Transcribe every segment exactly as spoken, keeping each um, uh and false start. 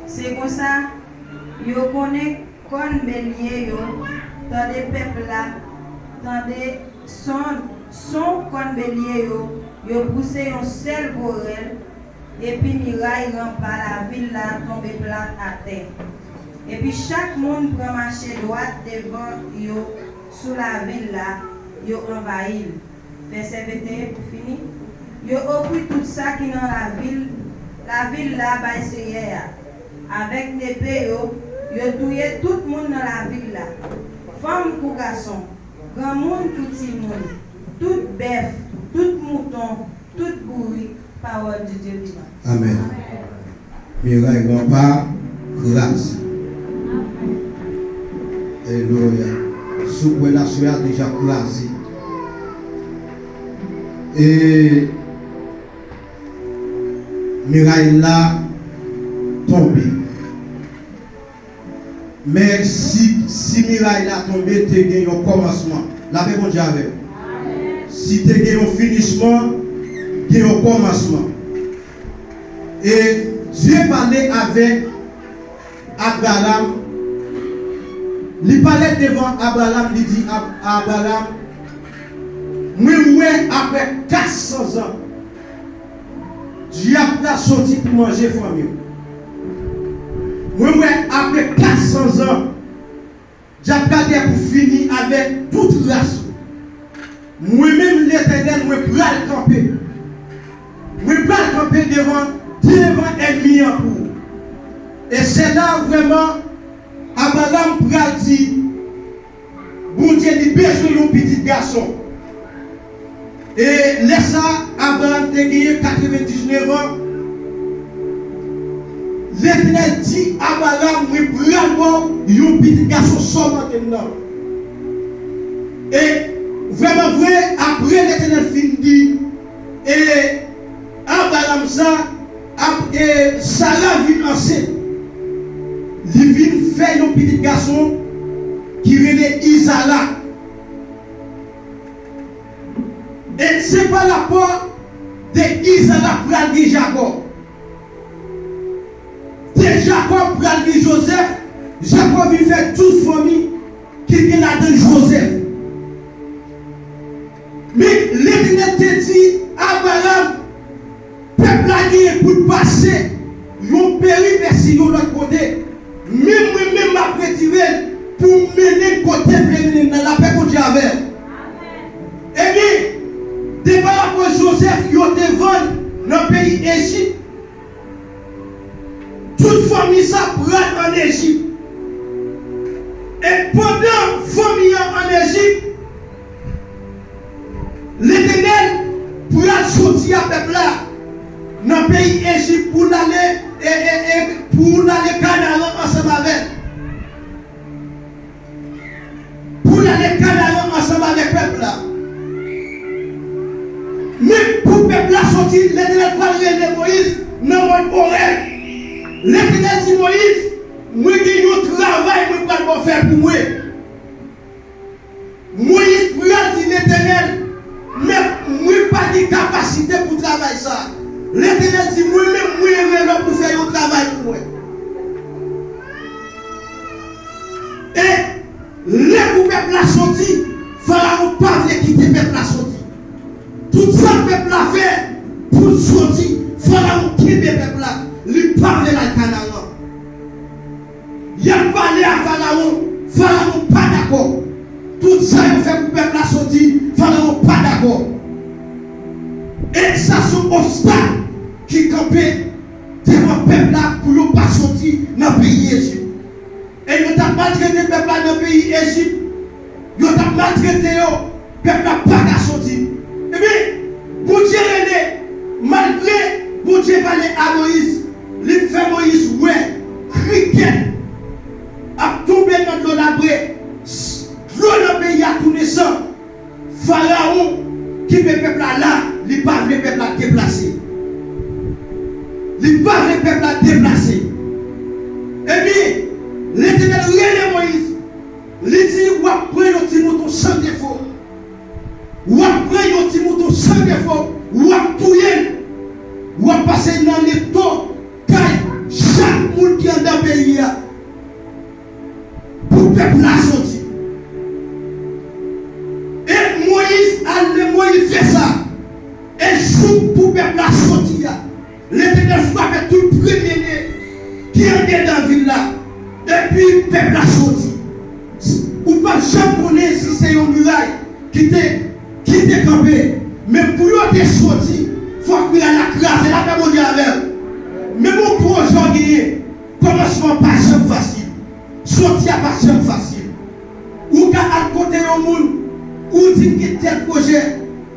Se konsa, yo konnen kòn belye yo, tande pèp la, tande son, son kòn belye yo, yo pouse yon sèl gwo rèl, epi miray ranpa lavil la tonbe plat atè. Epi chak moun pran mache dwat devan yo sou lavil la, yo anvayi l. Vèsè venteyen pou fini. Yo ofri tout sa ki nan lavil, lavil la bay Seyè a. Avèk nepe yo, yo touye tout moun nan lavil la, fanm kou gason, granmoun kou timoun, tout bèf, tout mouton, tout bourik. Parole du Dieu vivant. Amèn. Miray ranpa kraze. Alelouya. Sou kwè laswe a deja kraze. E miray la tonbe. Men si, si miray la tonbe, te gen yon kòmansman. Lapè Bondye avè w. Si te gen yon finisman, gen yon kòmansman. E Dye pale avèk Abraram. Li parèt devan Abraram, li di a Abraram, mwen wè apre kat san zan, dyab la soti pou manje fanmi w. Mwen wè apre kat san zan, dyab la gen pou fini avèk tout ras ou. Mwen menm, Letènèl, mwen pral kanpe. Mwen pral kanpe devan, devan ènmi an pou ou. E se la vrèman Abraram pral di, Bondye li bezwen yon pitit gason. E lè sa a, Abraram te genyen katrevendiznèf an. Letènèl di Abraram, mwen pral ba w yon pitit gason, sa w mande m nan. E vrèman vre, apre Letènèl fin di, e Abraram sa, ap, e Sara vin ansent. Li vin fè yon pitit gason ki rele Izarak. E se pa rapò de Izarak pral gen Jakòb. De Jakòb pral gen Jozèf, Jakòb vin fè douz fanmi ki gen ladan Jozèf. Men Letènèl te di Abraram, pèp la genyen pou l pase yon peripesi yon lòt kote. Men mwen menm, m ap retire l pou m mennen l kote m vle mennen l nan. Lapè Bondye avè w. Ebyen, depi apre Jozèf, yo te vann nan peyi Ejip. Tout fanmi sa pral ann Ejip. E pandan fanmi an ann Ejip, Letènèl pral soti a pèp la nan peyi Ejip pou l ale, e, e, e, pou l ale Kanaran ansanm avè l. Pou l ale Kanaran ansanm avèk pèp la. Men pou pèp la soti, Letènèl pral rele Moyiz nan mòn Orèb. Letènèl di Moyiz, mwen gen yon travay mwen pral ba w fè pou mwen. Moyiz pral di Letènèl, men mwen pa gen kapasite pou travay sa. Letènèl di, mwen menm, mwen rele w pou fè yon travay pou mwen. E lè pou pèp la soti, Farawon pa vle kite pèp la soti. Tout sa pèp la fè pou l soti, Farawon kenbe pèp la. Li pa vle l al Kanaran. Y ap pale a Farawon, Farawon pa dakò. Tout sa yo fè pou pèp la soti, Farawon pa dakò. E sa se yon obstak ki kanpe devan pèp la pou yo pa soti nan peyi Ejip. E yo t ap maltrete pèp la nan peyi Ejip. Yo t ap maltrete yo. Pèp la pa ka soti. Ebyen, Bondye rele, malgre Bondye pale a Moyiz, li fè Moyiz wè krikèt ap tonbe nan dlo labre, s-, dlo nan peyi a tounen san. Farawon kenbe pèp la la, li pa vle pèp la deplase. Li pa vle pèp la deplase. Ebyen, Letènèl rele Moyiz, li di, w ap pran yon ti mouton san defo. W ap pran yon ti mouton san defo, w ap touye l. W ap pase nan leto kay chak moun ki anndan peyi a pou pèp la soti. E Moyiz al, lè Moyiz fè sa, e jou pou pèp la soti a, Letènèl frape tout premye ne ki andedan vil la, epi pèp la soti. Ou p ap janm konnen si se yon miray ki te, ki te kanpe. Men pou yo te soti, fòk miray la kraze. Lapè Bondye avè w. Menm yon pwojè w genyen, kòmansman pa janm fasil. Soti a pa janm fasil. Ou ka al kote yon moun, ou di m gen tèl pwojè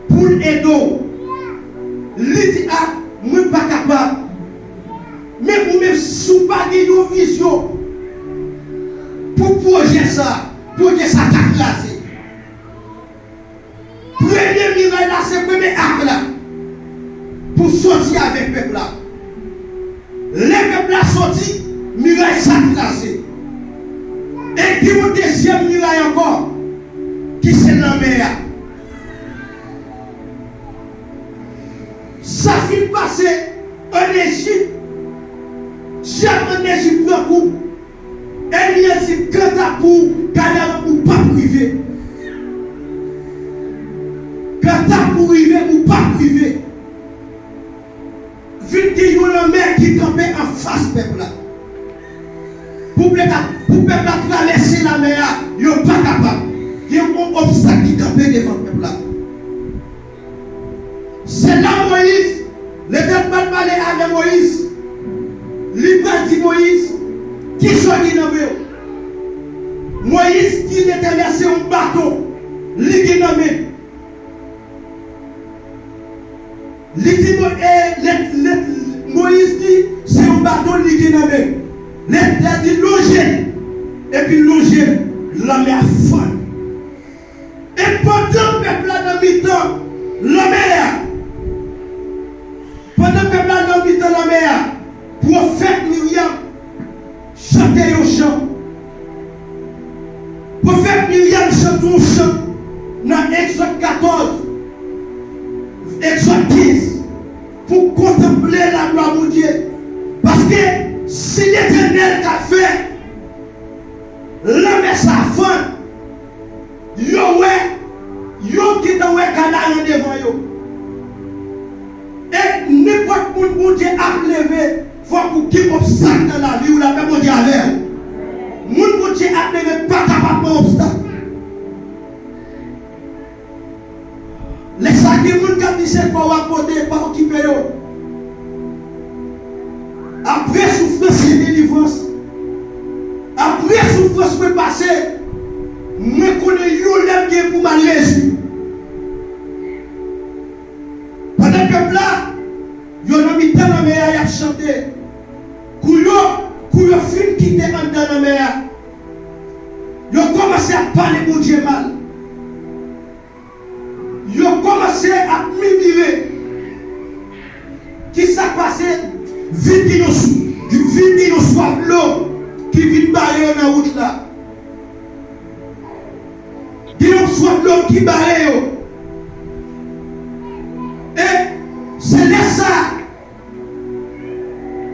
pou l ede w. Li di, a, mwen pa kapab. Men ou menm, si w pa gen yon vizyon pou pwojè sa, pwojè sa ka kraze. Premye miray la se premye ak la pou soti avèk pèp la. Lè pèp la soti, miray sa kraze. E gen yon dezyèm miray ankò ki se lanmè a. Sa fin pase ann Ejip, dyab ann Ejip pran kou. Ènmi an di, kanta pou w, kadav ou p ap rive. Kanta pou w rive, ou p ap rive. Vin gen yon lanmè ki kanpe anfas pèp la. Pou pèp la, pou pèp la travèse lanmè a, yo pa kapab. Gen yon obstak ki kanpe devan pèp la. Se la Moyiz, Letènèl pral pale avè Moyiz. Li pral di Moyiz, kisa w gen nan men w? Moyiz di Letènèl se yon baton li gen nan men. Li di Mo-, e, Let-, Let-, Moyiz di se yon baton li gen nan men. Letènèl di lonje l, epi lonje l, lanmè a fann. E pandan pèp la nan mitan lanmè a, pandan pèp la nan mitan lanmè a, pwofèt Miryam chante yon chan. Pwofèt Miryam chante yon chan nan Egzòd katòz, Egzòd kenz, pou kontanple laglwa Bondye. Paske si Letènèl ta fè lanmè sa fann, yo wè, yo gentan wè Kanaran devan yo. E nenpòt moun Bondye ap leve, fòk ou gen obstak nan lavi w, lapè Bondye avè w. Moun Bondye ap leve pa kapab pran obstak. Lè sa gen moun k ap di se pa w ap pote, pa okipe yo. Apre soufrans gen delivrans. Apre soufrans mwen pase, mwen konnen yon lè m gen pou m al rejwi. Pandan pèp la, yo nan mitan lanmè a, y ap chante. Kou yo, kou yo fin kite anndan lanmè a, yo kòmanse ap pale Bondye mal. Yo kòmanse ap mimire. Kisa k pase? Vin gen yon sou-, vin gen yon swaf dlo ki vin bare yo nan wout la. Gen yon swaf dlo ki bare yo. E se lè sa,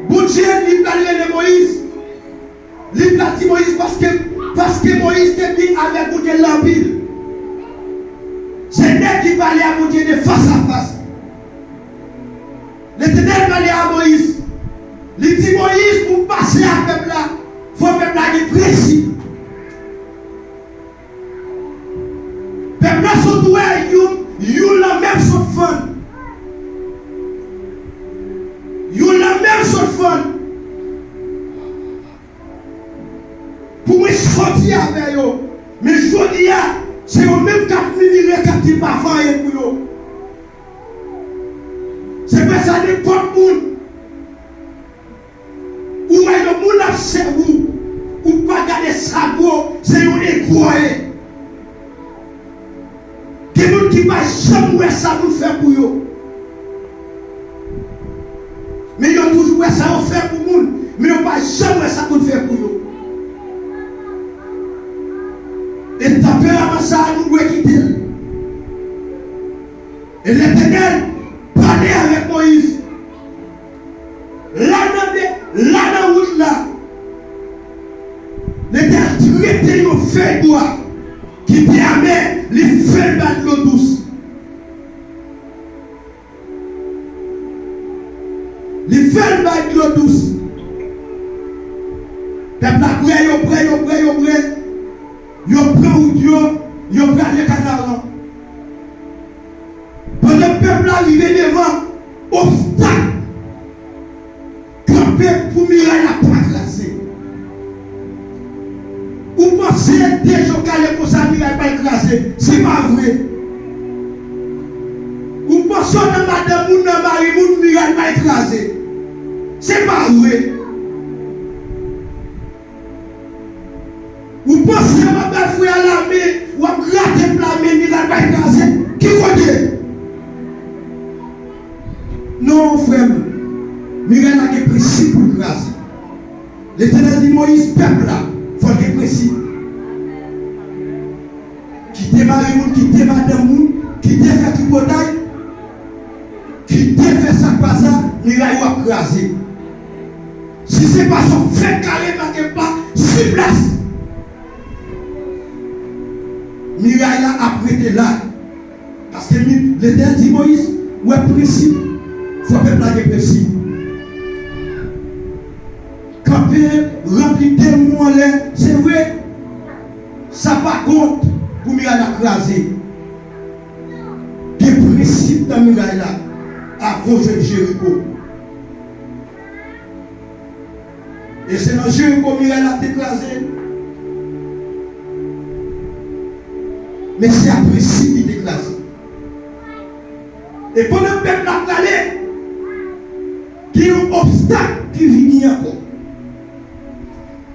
Bondye li pral rele Moyiz. Li pral di Moyiz paske, paske Moyiz te byen avèk Bondye l anpil. Se nèg ki pale a Bondye de fas a fas. Letènèl pale a Moyiz. Li di Moyiz, pou w pase ak pèp la, fò pèp la gen prensip. Pèp la sot wè yon, yon lanmè sot fann. Yon lanmè sot fann. Pou mwen soti avè yo. Men jodi a, se yo menm k ap mimire, k ap di pa fè anyen pou yo. Se pou sa nenpòt moun ou wè yon moun ap sèvi w, ou pa gade sa pou w, se yon egwè w ye. Gen moun ki pa janm wè sa moun fè pou yo. Men yo toujou wè sa yo fè pou moun, men yo pa janm wè sa moun fè pou yo. E tanperaman sa a, nou dwe kite l. E Letènèl pale avèk Moyiz. La nan de, la nan wout la, trete yon fèy bwa ki te amè, li fè l bay dlo dous. Li fè l bay dlo dous. Pèp la bwè, yo bwè, yo bwè, yo bwè. Yo pran wout yo, yo prale Kanaran. Pandan pèp la rive devan, obstak kanpe pou miray la pa kraze. Ou panse de je w kale konsa miray pral kraze? Se pa vre. Ou panse w nan madanm moun, nan mari moun, miray pral kraze? Se pa vre. Ou panse w ap bay frè a lamen, w ap grate l lamen, miray pral kraze? Ki kote? Non, frè m, miray la gen prensip pou l kraze. Letènèl di Moyiz, pèp la, fò l gen prensip. Kite mari moun, kite madanm moun, kite fè tripotay, kite fè sa k pa sa, miray ou ap kraze. Si se pa sa w fè kareman ke pa siplas, miray la ap rete la. Paske mi, Letènèl di Moyiz, ou wè prensip, fò pèp la gen prensip. Kanpe, ranpli de mou anlè, se vre, sa pa kont pou miray la kraze. Gen prensip nan miray la avan w jwenn Jeriko. E se nan Jeriko miray la te kraze. Men se a prensip li te kraze. E pandan pèp la prale, gen yon obstak ki vini ankò.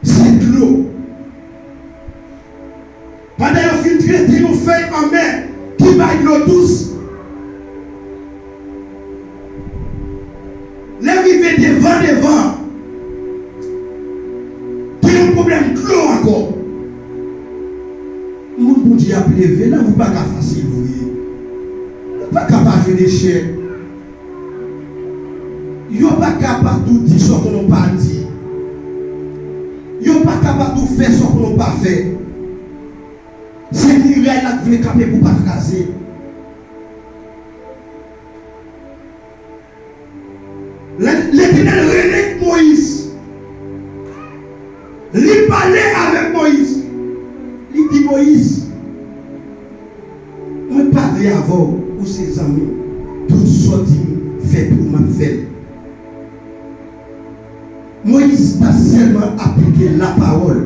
Se dlo. Pandan yo fin trete yon fèy anmè ki bay dlo dous, lè rive devan, devan, gen yon pwoblèm dlo ankò. Moun Bondye ap leve la, ou pa ka fasil vre. Ou pa ka pa jwe de chè. Yo pa ka pa tou di sa w konnen w pa di. Yo pa ka pa tou fè sa w konnen w pa fè. Se miray la k vle kanpe pou pa kraze. Le-, Letènèl rele Moyiz. Li pale avèk Moyiz. Li di Moyiz, mwen pale avè w, ou se zanmi m. Tout sa w di m fè pou m, m ap fè l. Moyiz pa sèlman aplike lapawòl.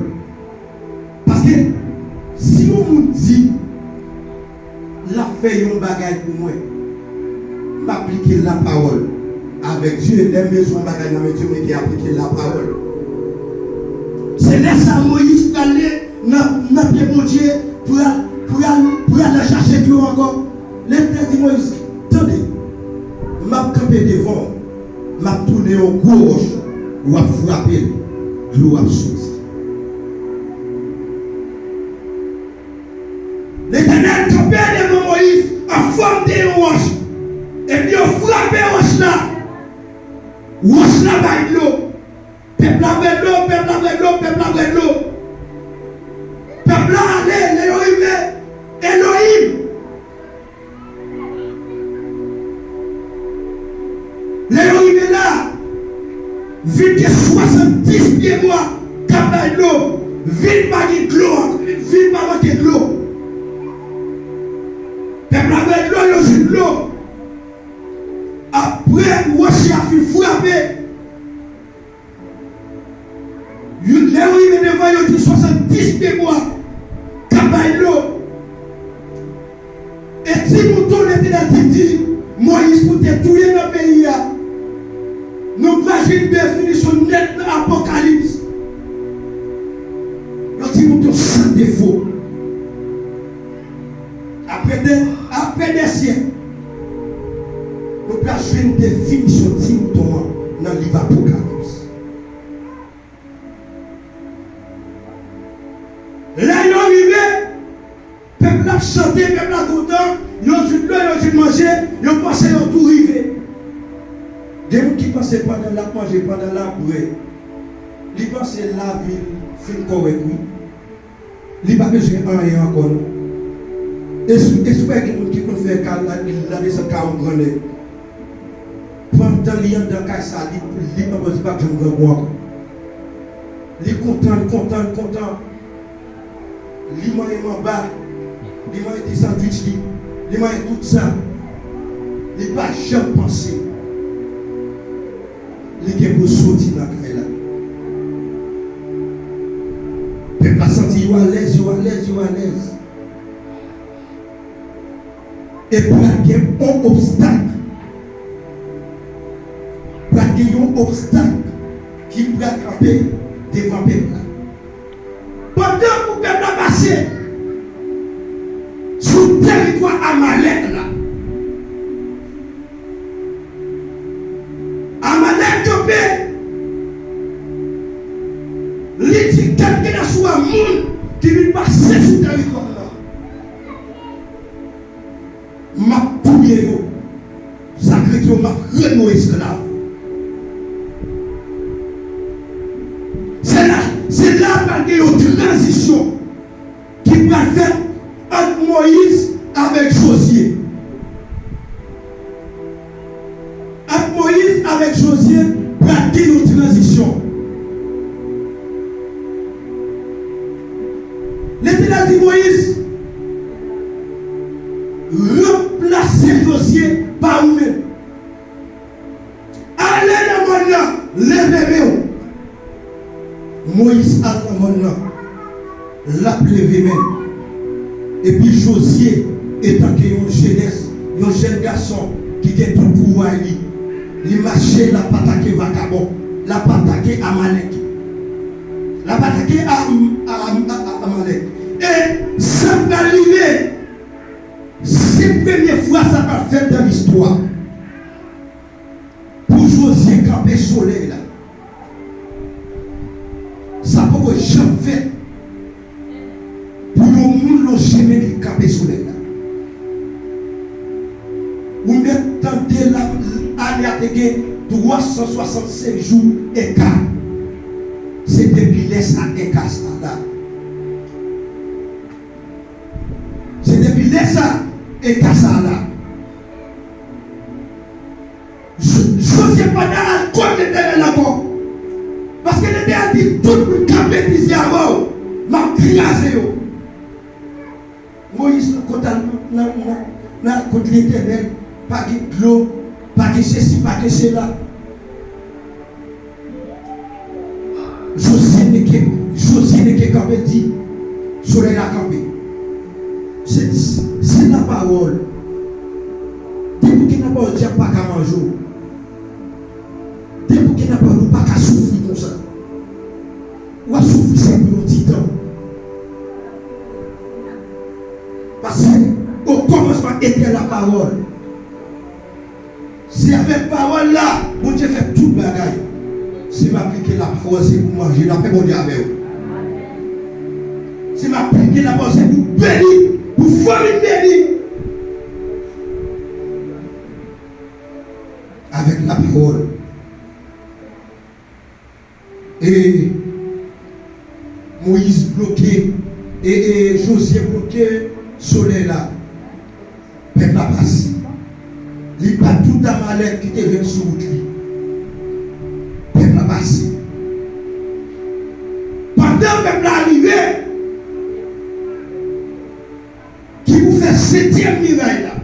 Paske si yon moun di l ap fè yon bagay pou mwen, m aplike lapawòl avèk Dye. Lè m bezwen yon bagay nan men Dye, mwen te aplike lapawòl. Se lè sa a Moyiz prale nan, nan pye Bondye pou al, pou al, pou al chache dlo ankò. Letènèl di Moyiz, tande, m ap kanpe devan w, m ap tounen yon gwo wòch, w ap frape l, dlo ap soti. Letènèl kanpe devan Moyiz an fòm de yon wòch, epi yo frape wòch la, wòch la bay dlo. Pèp la bwè dlo, pèp la bwè dlo, pèp la bwè dlo. Pèp la ale, lè yo rive Elohim. Lè yo rive la, vil gen swasanndis pye bwa k ap bay dlo. Vil pa gen dlo ankò, vil pa manke dlo. Pèp la bwè dlo, yo jwenn dlo. Apre wòch la fin frape, Yo, lè yo rive devan, yo jwenn swasanndis pye bwa k ap bay dlo. E ti mouton Letènèl te di Moyiz pou te touye nan peyi a, nou pral jwenn definisyon nèt nan Apokalips. Yon ti mouton san defo. Apre de, apre de syèk, nou pral jwenn definisyon ti mouton an nan liv Apokalips. Lè yo rive, pèp la ap chante, pèp la kontan, yo jwenn dlo, yo jwenn manje, yo panse yo tou rive. Gen moun ki panse pandan l ap manje, pandan l ap bwè, li panse lavi l fin kòrèk, wi. Li pa bezwen anyen ankò, non. E si, e si w wè gen moun ki konn fè ka la, la desann ka yon grannèg. Pandan li anndan kay sa, li, li panse li p ap janm grangou ankò. Li kontan, li kontan, li kontan. Li manyen manba, li manyen ti sandwich li, li manyen tout sa. Li pa janm panse li gen pou soti nan kay la. Pèp la santi yo alèz, yo alèz, yo alèz. E pral gen yon obstak. Pral gen yon obstak ki pral kanpe devan pèp la. Pandan pou pèp la pase sou tèritwa Amalèk la, Amalèk kanpe, li di, "Kalkila sou a moun ki vin pase sou tèritwa m nan. M ap touye yo. Sa k rete yo, m ap rann yo esklav." Se la, se la pral gen yon tranzisyon ki pral fèt ant Moyiz avèk Jozye. Ant Moyiz avèk Jozye pral gen yon tranzisyon. Letènèl di Moyiz, "Ranplase Jozye pa ou menm. Ale nan mòn nan, leve men w." Moyiz al nan mòn nan, l ap leve men l. Epi Jozye, etanke yon jenès, yon jèn gason ki gen tout pouvwa li, li mache, l ap atake vakabon, l ap atake Amalèk. L ap atake Am-, Am-, Am-, Amalèk. E sa k pral rive, se premye fwa sa pral fèt nan listwa. Pou Jozye kanpe solèy la. Sa poko janm fèt pou yon moun lonje men li kanpe solèy la. Ou mèt tande la, ane a te gen twa san swasannsenk jou eka. Se depi lè sa eka sa la. Se depi lè sa eka sa la. Jo-, Jozye pa t al kot Letènèl ankò. Paske Letènèl di, "Tout moun k ap metize avè w, m ap kraze yo." Moyiz nan kot al, nan, nan, nan kot Letènèl, pa gen dlo, pa gen sesi, pa gen sela. Jozye neke, Jozye neke kanpe di, "Solèy la kanpe." Se, se, se lapawòl. Depi w gen lapawòl, dyab pa ka manje w. Depi w gen lapawòl, ou pa ka soufri konsa. W ap soufri se pou yon ti tan. Paske okòmansman etè lapawòl. Se avèk pawòl la Bondye fè tout bagay. Si m aplike lapawòl, se pou manje. Lapè Bondye avè w. Si m aplike lapawòl, se pou beni, pou fanmi m beni. Avèk lapawòl. E Moyiz bloke, e, e Jozye bloke solèy la. Pèp la pase. Li bat tout Amalèk ki te jwenn sou wout li. Pèp la pase. Pandan pèp la rive, ki pou fè setyèm miray la.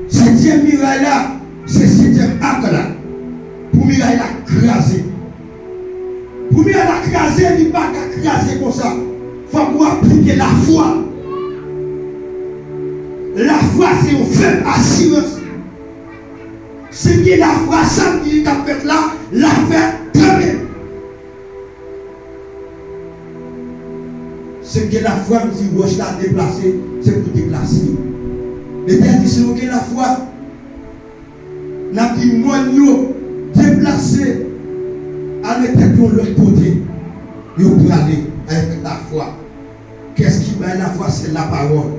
Setyèm miray la, se setyèm ak la. Pou miray la kraze. Pou miray la kraze, li pa ka kraze konsa. Fòk ou aplike lafwa. Lafwa se yon fèb asirans. Si gen lafwa, sa m di k ap fèt la, l ap fèt kanmenm. Si m gen lafwa, m di wòch la deplase, se pou deplase. Letènèl di, si nou gen lafwa, n ap di mòn yo deplase, al met tèt yo lòt kote. Yo prale avèk lafwa. Kiyès ki bay lafwa? Se lapawòl.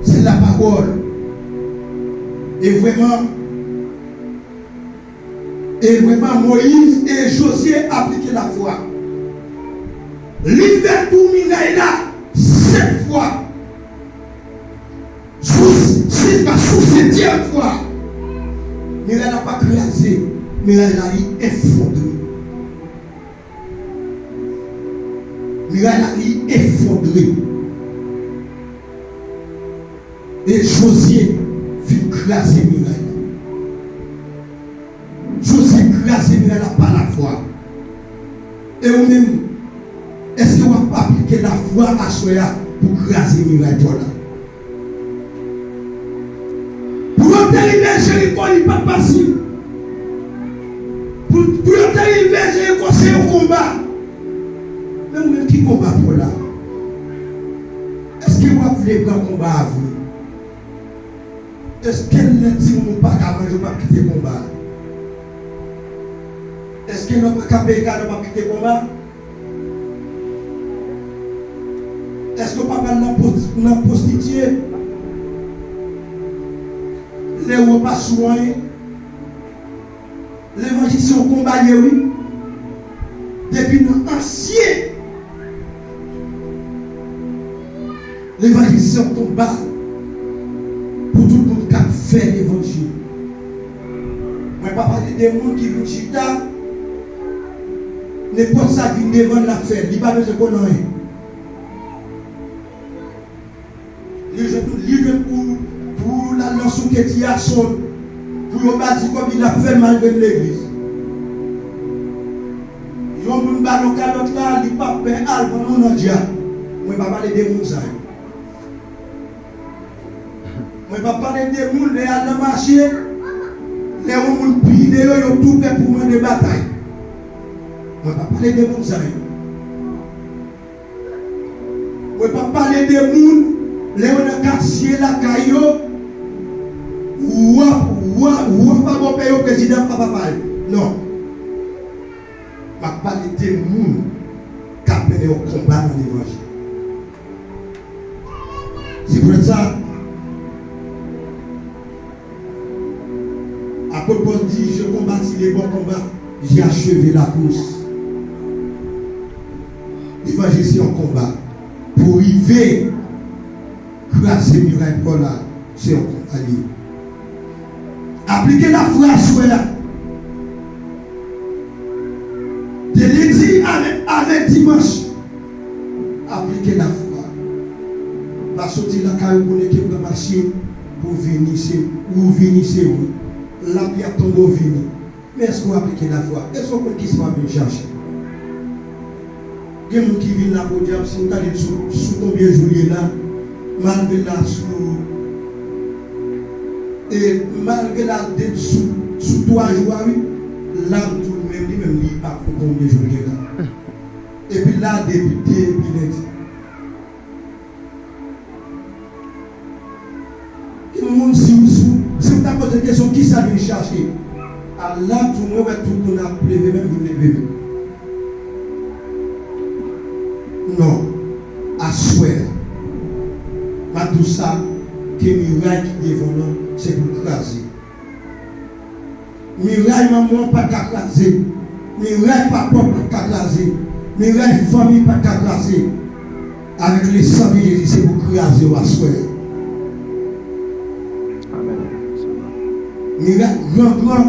Se lapawòl. E vrèman, E vrèman, Moyiz e Jozye aplike lafwa. Li fè tou miray la sèt fwa. Sou, sis fwa, sou setyèm fwa, miray la pa kraze, miray la li efondre. Miray la li efondre. E Jozye fin kraze miray la. Jozye kraze miray la pa lafwa. E ou menm, èske w ap aplike lafwa aswè a pou kraze miray pa w la? Pou yo te rive Jeriko, li pa t fasil. Pou, pou yo te rive Jeriko, se yon konba. Men ou menm, ki konba pa w la? Èske w ap vle pran konba a vre? Èske lè timoun ou pa ka manje, ou p ap kite konba? Èske lè w pa ka peye kado, w p ap kite konba? Èske w pa pral nan pwos-, nan pwostitye? Lè w pa sou anyen? Levanjil se yon konba l ye, wi. Depi nan ansyen, levanjil se yon konba pou tout moun k ap fè levanjil. Mwen pa pale de moun ki vin chita, nenpòt sa k vin devan l, l ap fè l. Li pa bezwen konn anyen. Li jwenn, li jwenn pou, pou l al nan souke ti Yason, pou yo ba di kòb li, l ap fè l malgre l legliz. Yon moun ba l yon kalòt la, li p ap pè al vann ou nan djab. Mwen pa pale de moun sa yo. Mwen pa pale de moun lè y al nan mache, lè yon moun pile yo, yo tou prè pou mande batay. Mwen pa pale de moun sa yo. Mwen p ap pale de moun, lè yo nan katye lakay yo, wa, wa, wa pa bòpè yo, prezidan pa papa yo. Non. M ap pale de moun k ap mennen yon konba nan levanjil. Se poutèt sa, Apot Pòl di, je combats le bon combat, j'ai achevé la course. Levanjil se yon konba. Pou rive kraze miray pa w la, se yon konba li ye. Aplike lafwa aswè a. De lendi avèk, avèk dimanch. Aplike lafwa. Pa soti lakay ou konnen ke pran machin pou vini, se, ou vini, se vre. Lapli ap tonbe, ou vini. Men èske w aplike lafwa? Èske w konn kisa w ap vin chache? Gen moun ki vin la podyab, si m gade sou, sou konbyen jou l ye la, malgre l la sou, e malgre l la de, sou, sou twa jou a, wi, la m di w menm, li menm li pa konn konbyen jou l gen la. Epi la depi, depi lendi. Gen moun, si w, si w, si w ta poze l kesyon, kisa l vin chache? A la, tou mwen wè tout moun ap leve men, vin leve men. Non. Aswè a, m ap di w sa, ke miray ki devan w lan, se pou l kraze. Miray manman w pa t ka kraze. Miray papa w pa t ka kraze. Miray fanmi pa t ka kraze. Avèk lesan de Jezi, se pou kraze w aswè a. Miray gran gran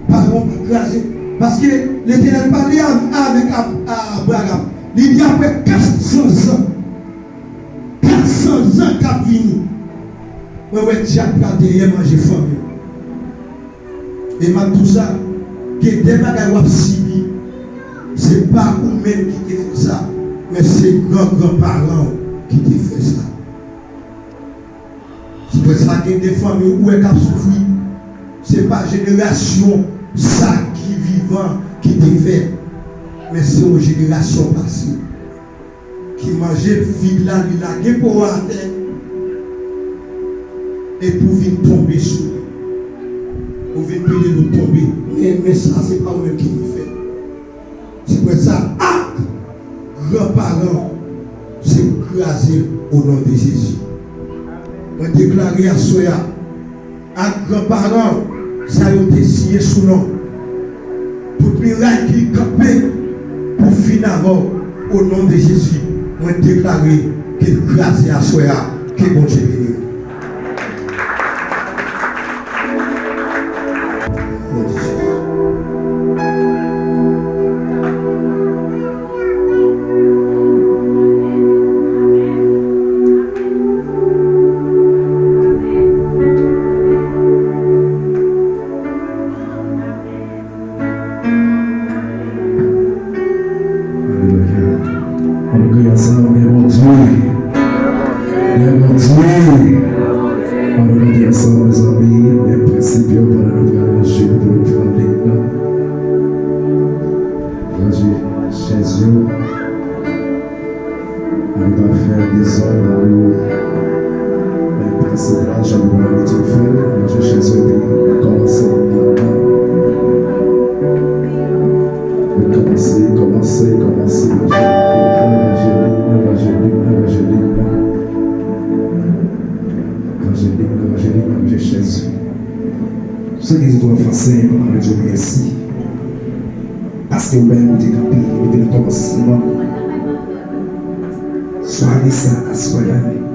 paran w pa t kraze. Paske Letènèl pale av-, avèk Ab-, Abraram. Li di apre kat san zan, kat san zan k ap vini, mwen wè dyab pral dèyè manje fanmi w. E m ap di w sa, gen de bagay w ap sibi, se pa ou menm ki te fè sa, men se gran gran paran w ki te fè sa. Se pou sa gen de fanmi ou wè k ap soufri, se pa jenerasyon sa ki vivan ki te fè, men se yon jenerasyon pase. Ki manje fig la, li lage po a atè, epi w vin tonbe sou li. Ou vin pile l, ou tonbe. Men, men sa, se pa ou menm ki te fè. Se pou sa, ak gran paran w, se pou kraze l o non de Jezi. Mwen deklare aswè a, ak gran paran w, sa yo te siyen sou non. Miray ki kanpe pou fin avè w, o non de Jezi, mwen deklare ke l kraze aswè a, ke Bondye beni w. O non de Jezi. Alelouya. Ann nou kriye ansanm, men Bondye. Men Bondye. Ann nou kriye ansanm, mezanmi, men prensip yo pandan nou pral ranje nou pou nou pran lit la. Ranje chèz yo. Ann nou pa fè dezòd, ann nou men prensip la, jan nou konn abitye fè l, ranje chèz yo epi kòmanse lit la. Kòmanse, kòmanse, kòmanse ranje lit la, ranje lit la, ranje lit la, ranje lit la. Ranje lit la, ranje lit la, ranje chèz yo. Sa ki di twa fwa senk, ann di w mèsi. Paske ou menm ou te kanpe depi nan kòmansman sware sa, aswè a.